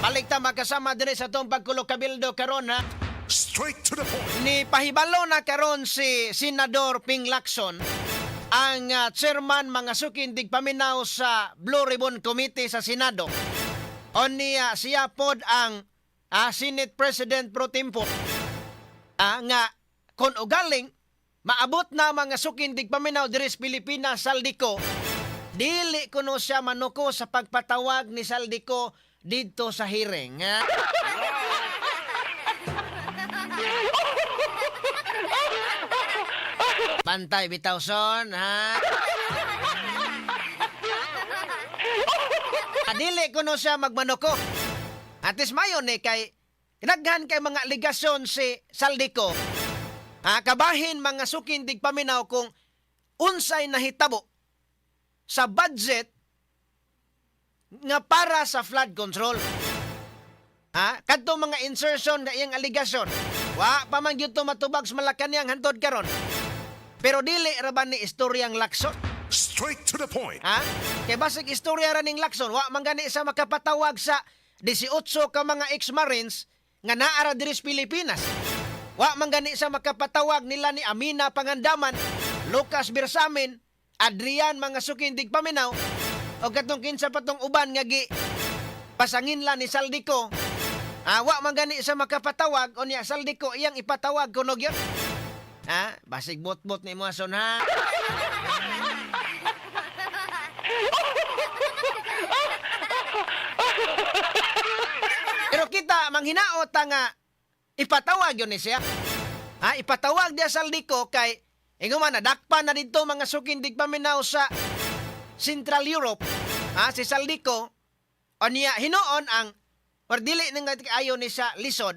Balik ta makasama diri sa atong pagkulo kabildo karon ha. Straight to the point. Ni pahibalo na karon si Senador Ping Lacson, ang chairman, mga suking tigpaminaw, sa Blue Ribbon Committee sa Senado. O niya siya pod ang Senate President pro tempore. Nga kon ugaling maabot na, mga suking tigpaminaw, diri sa Pilipinas Zaldy Co, dili kuno siya manuko sa pagpatawag ni Zaldy Co didto sa hearing. Ha? Bantay bitaw son, ha? Dili kuno siya magmanuko. Atis mayon ni kay naghan kay mga aligasyon si Zaldy Co. Ha, kabahin, mga suking tigpaminaw, kung unsay nahitabo sa budget nga para sa flood control. Ha? Kadto mga insertion na iyang aligasyon. Wa pa man gyud to matubag sa Malacanang hantod karon. Pero dili ra ba ni istoryang Lacson? Straight to the point. Ha? Kay basig istorya ra ning Lacson, wa man gani sa makapatawag sa 18 ka mga ex-Marines nga naa ra diri sa Pilipinas. Wa man gani sa makapatawag nila ni Amina Pangandaman, Lucas Bersamin, Adrian, mga suking tigpaminaw, o katong kinsa pa tong uban nga gi pasangin la ni Zaldy Co. Ah, wa man gani sa makapatawag unya Zaldy Co iyang ipatawag kuno gyud. Ha? Basig bot-bot ni mo son ha. Pero kita manghinaot ta nga ipatawag yun ni siya. Ha, ipatawag diya Zaldy Co kay ingon man nadakpan na didto, mga suking tigpaminaw, sa Central Europe. Ha, si Zaldy Co unya hinuon ang or dili nang ayo ni sa lisod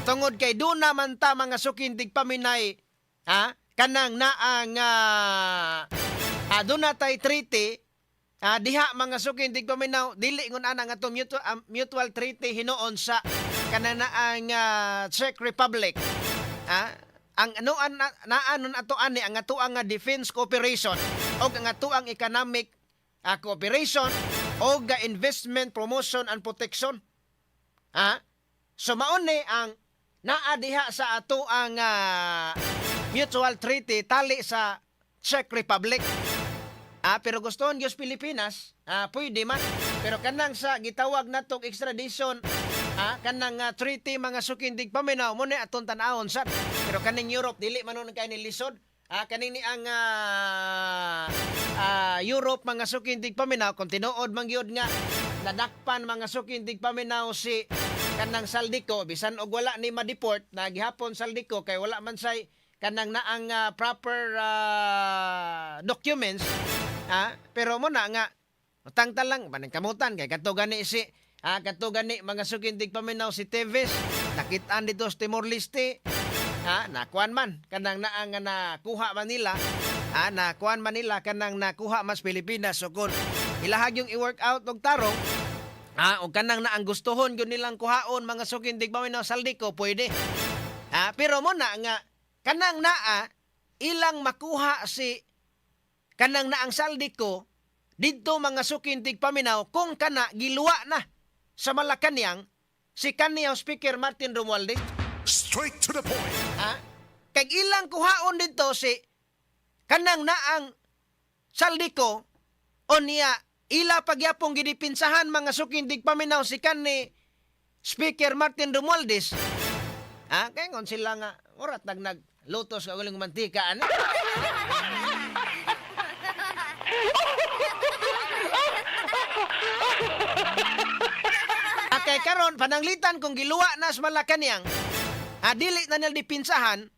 tungod kay duna man ta, mga suking tigpaminay, ha, kanang naa nga duna tay treaty diha, mga suking tigpaminaw, dili ngon ana nga to mutual treaty hinuon sa kanang naa nga Czech Republic. Ang anuan na, naanon ato ani ang atoang nga defense cooperation og ang atoang economic cooperation og investment promotion and protection. So maon ni ang naa diha sa ato ang mutual treaty tali sa Czech Republic. Pero gustoon gyud sa Pilipinas, pwede man. Pero kanang sa gitawag natong extradition, kanang treaty, mga suking tigpaminaw, mo ni atong tan-awon sa. Pero kaning Europe dili man nun kay ni lisod. Kaning ni ang Europe, mga suking tigpaminaw, kung tinuod man gyud nga nadakpan, mga suking tigpaminaw, si kanang Zaldy Co, bisan og wala ni ma-deport na gihapon Zaldy Co kay wala man say kanang naang proper documents, pero mo na nga utang lang paningkamutan kay kadto gani si kadto gani, mga suking tigpaminaw, si Teves nakitaan dito sa Timor Leste, nakuan man kanang naa nga nakuha man nila, nakuan man nila kanang nakuha mas Pilipinas. So kung ilahag yung i-work out og tarong og kanang na ang gustuhon gyud nilang kuhaon, mga suking tigpaminaw, Zaldy Co, pwede. Pero mo na nga kanang naa ilang makuha si kanang naang Zaldy Co didto, mga suking tigpaminaw, kung kana giluwa na sa Malacanang si kaniya Speaker Martin Romualdez. Straight to the point. Ha? Kay ilang kuhaon didto si kanang naang Zaldy Co o niya ila pagyapong gidipinsahan, mga suking tigpaminaw, si kanhi Speaker Martin Romualdez. Kay ngon sila nga urat nag naglutos ka uling mantika ano. Kay karon pananglitan kung giluwa na sa Malacanang, dili na nila dipinsahan,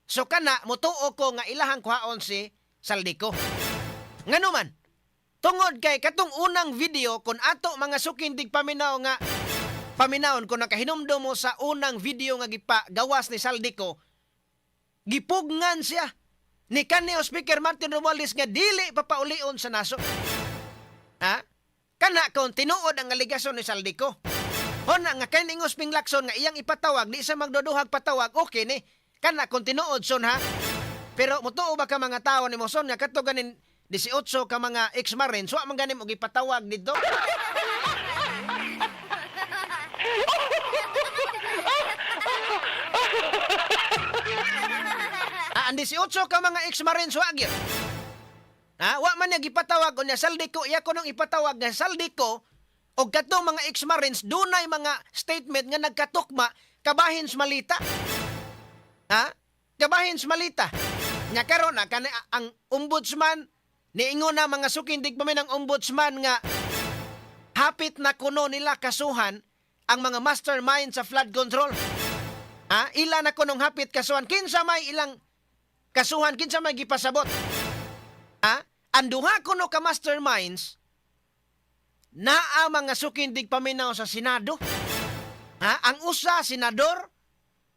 so kana mutuo ko nga ilahang kuhaon si Zaldy Co. Ngano man, tungod kay katong unang video kun ato, mga suking tigpaminaw, nga paminawon kung nakahinumdum mo sa unang video nga gipagawas ni Zaldy Co, gipugngan siya ni kanhi Speaker Martin Romualdez nga dili papaulion sa nasod. Ha? Kana kung tinuod ang aligasyon ni Zaldy Co. Huna nga kay ningos Ping Lacson nga iyang ipatawag, di sa magduduhag patawag, okay ni. Kana kung tinuod son ha. Pero mutuo ba ka mga tao ni mo son nga kadto ganin 18 ka mga ex-Marines wa man ganin og ipatawag didto? Ang 18 ka mga ex-Marines, wa gyud. Ha? Wa man niya gipatawag. Unya Zaldy Co, iya kunong ipatawag nga Zaldy Co og katong mga ex-Marines dunay mga statement nga nagkatukma kabahin sa malita. Ha? Kabahin sa malita. Nya karon na kani ang ombudsman niingon na, mga suking tigpaminaw, ang ombudsman nga hapit na kuno nila kasuhan ang mga mastermind sa flood control. Ha? Ila na kunong hapit kasuhan. Kinsa may ilang kasuhan, kinsa may gipasabot? Ha? Ang duha kuno ka masterminds naa, mga suking tigpaminaw, sa Senado. Ha? Ang usa senador,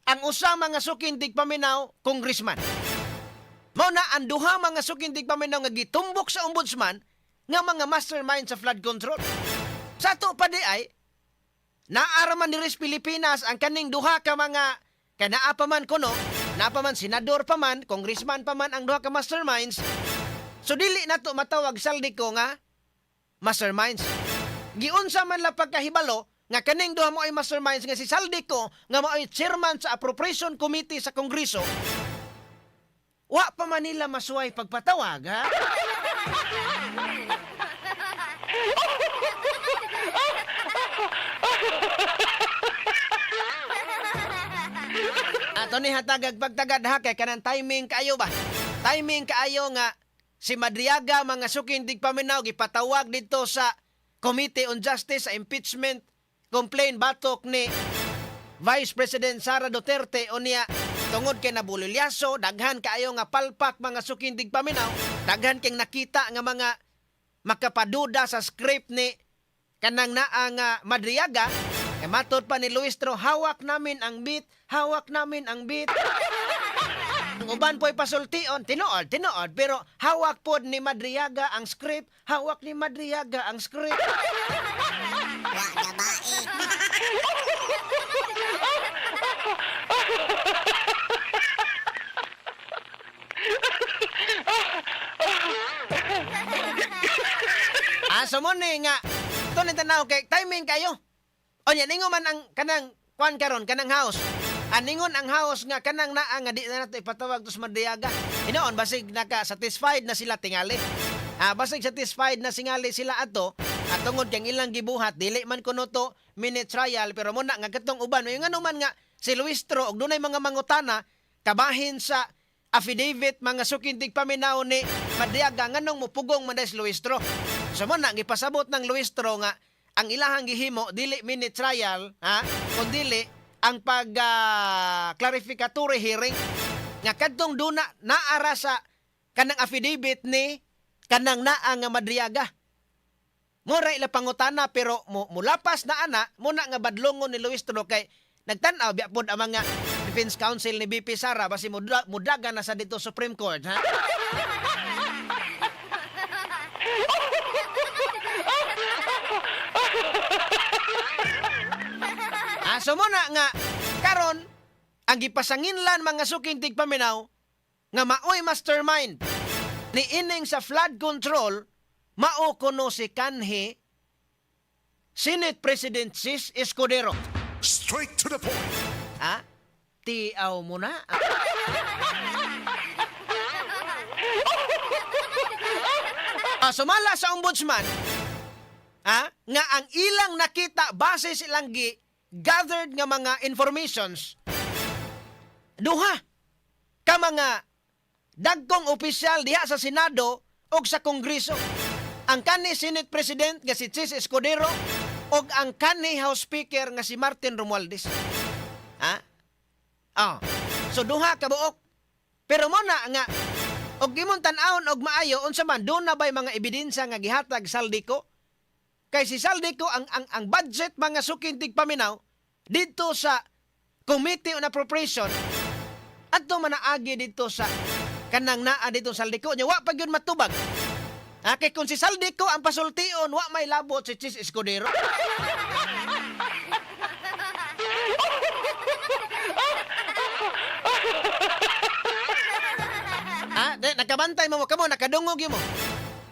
ang usa, mga suking tigpaminaw, congressman. Mao na ang duha, mga suking tigpaminaw, nga gitumbok sa ombudsman nga mga mastermind sa flood control. Sa ato pa diay, naa ra man diri sa Pilipinas ang kaning duha ka mga kay naa pa man kuno, naa pa man, senador pa man, congressman pa man ang duha ka masterminds. So dili nato matawag Zaldy Co nga masterminds. Giunsa man la pagkahibalo nga kaning duha mao'y masterminds, nga si Zaldy Co nga mao'y chairman sa Appropriation Committee sa Kongreso? Wa pa man nila masuway pagpatawag, ha? Ato ni hatagag pagtagad ha, kay kanang timing kaayo ba? Timing kaayo nga si Madriaga, mga suking tigpaminaw, gipatawag dito sa Committee on Justice sa impeachment complaint batok ni Vice President Sara Duterte. Unya tungod kay nabulilyaso, daghan kaayo nga palpak, mga suking tigpaminaw, daghan kay nakita nga mga makapaduda sa script ni kanang naa nga Madriaga. Eh, matod pa ni Luistro, "Hawak namin ang beat, hawak namin ang beat." Ang uban po'y pasultion, tinuod, tinuod, pero hawak pod ni Madriaga ang script, hawak ni Madriaga ang script. Wa na bae. Ah, so mo ni nga, ito ni tanaw kay timing kayo. O niya, ningon man ang kanang kwan karon, kanang House. Aningon ang House nga kanang naa nga di na nato ipatawag tos Madriaga. Hinoon basig naka satisfied na sila tingali. Ah, basig satisfied na singali sila ato at tungod kang ilang gibuhat dili man kuno to mini trial, pero muna nga katong uban may ngano man nga si Luistro og dunay mga mangutana kabahin sa affidavit, mga suking tigpaminaw, ni Madriaga, nganong mupugong man si Luistro. So mo na gipasabot ng Luistro nga ang ilahang gihimo dili mini trial ha, kundili ang pag clarificatory hearing nga kadtong duna naara sa kanang affidavit ni kanang naa nga Madriaga. Mura ila pangutana, pero mo mulapas na ana muna nga badlongon ni Luistro kay nagtan-aw biya pod ang mga defense counsel ni VP Sara, basi mudaga na sa dito Supreme Court, ha. Ah, so muna nga karon ang gipasanginlan, mga suking tigpaminaw, nga maoy mastermind ni ining sa flood control mao kuno si kanhi Senate President Chiz Escudero. Straight to the point. Ha? Tiaw mo na. Ah, sumala sa ombudsman, ha? Nga ang ilang nakita base sa ilang gi gathered nga mga informations, duha ka mga dagkong opisyal diha sa Senado ug sa Kongreso. Ang kanhi Senate President nga si Chiz Escudero ug ang kanhi House Speaker nga si Martin Romualdez. Ha? Ah. So duha ka buok. Pero mo na nga og imong tan-awon og maayo, unsa man, duna bay mga ebidensya nga gihatag Zaldy Co? Kay si Zaldy Co, ang budget, mga suking tigpaminaw, dito sa Committee on Appropriation adto manaagi dito sa kanang naa dito sa Zaldy Co nya wa pa gyud matubag. Ha, kay kung si Zaldy Co ang pasultion, wa may labot si Chiz Escudero. Ha, di, nakabantay mo kamo, nakadungog yun mo.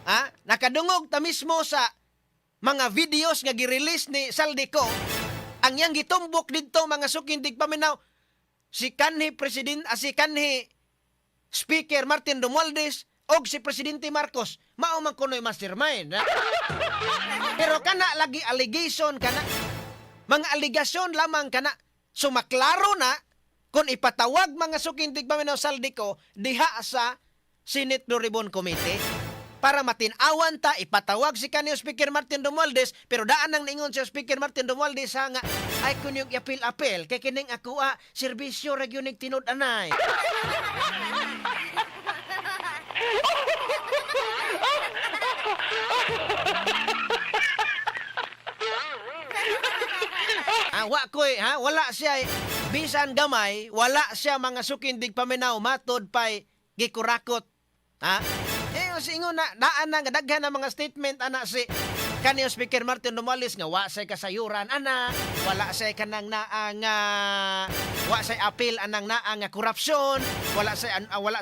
Ha? Nakadungog ta mismo sa mga videos nga gi-release ni Zaldy Co. Ang yang gitumbok didto, mga suking tigpaminaw, si kanhi president, si kanhi Speaker Martin Romualdez og si Presidente Marcos mao man kuno'y mastermind, ha? Pero kana lagi allegation, kana mga alegasyon lamang kana. So maklaro na kung ipatawag, mga suking tigpaminaw, Zaldy Co diha sa Senate Blue Ribbon Committee para matin-awan ta. Ipatawag si kanyo Speaker Martin Romualdez, pero daan nang niingon si Speaker Martin Romualdez ha, nga ay kun yung apil-apil kay kining ako ah, serbisyo ra gyud ning tinud-anay. Ah, wa koy ha, wala siya eh, bisan gamay, wala siya, mga suking tigpaminaw, matod pay gikurakot. Ha? Eh singon na daan na nga daghan na mga statement ana si kanyo Speaker Martin Romualdez nga wa say kasayuran ana, wala say kanang naa nga wa say apil anang naa nga korupsyon, wala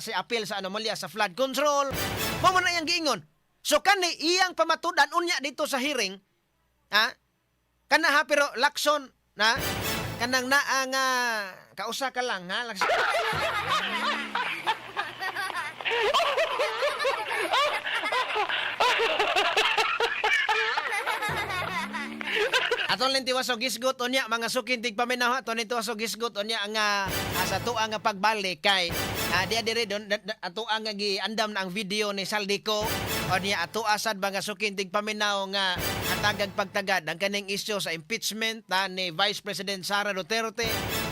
say apil sa anomalya sa flood control. Mao man na iyang giingon. So kani iyang pamatud-an unya dito sa hearing, ha? Kana ha, pero Lacson na kanang naa nga kausa ka lang ha, Lacson. Aton lang tiwas og gisgot unya, mga suking tigpaminaw, ha. Aton tiwas og gisgot unya nga sa tuang nga pagbalik kay diya dire don ato ang nga giandam na ang video ni Zaldy Co unya. Ato asad, mga suking tigpaminaw, nga atagag pagtagad ang kaning isyu sa impeachment na ni Vice President Sara Duterte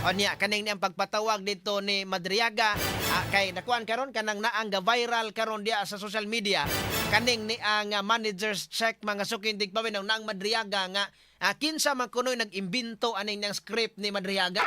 unya, kaning niyang pagpatawag dito ni Madriaga, kay nakuan karon kanang naang ga viral karon diya sa social media kaning ni ang manager's check, mga suking tigpaminaw, naang Madriaga nga kinsa man kunoy nag-imbento aning niyang script ni Madriaga.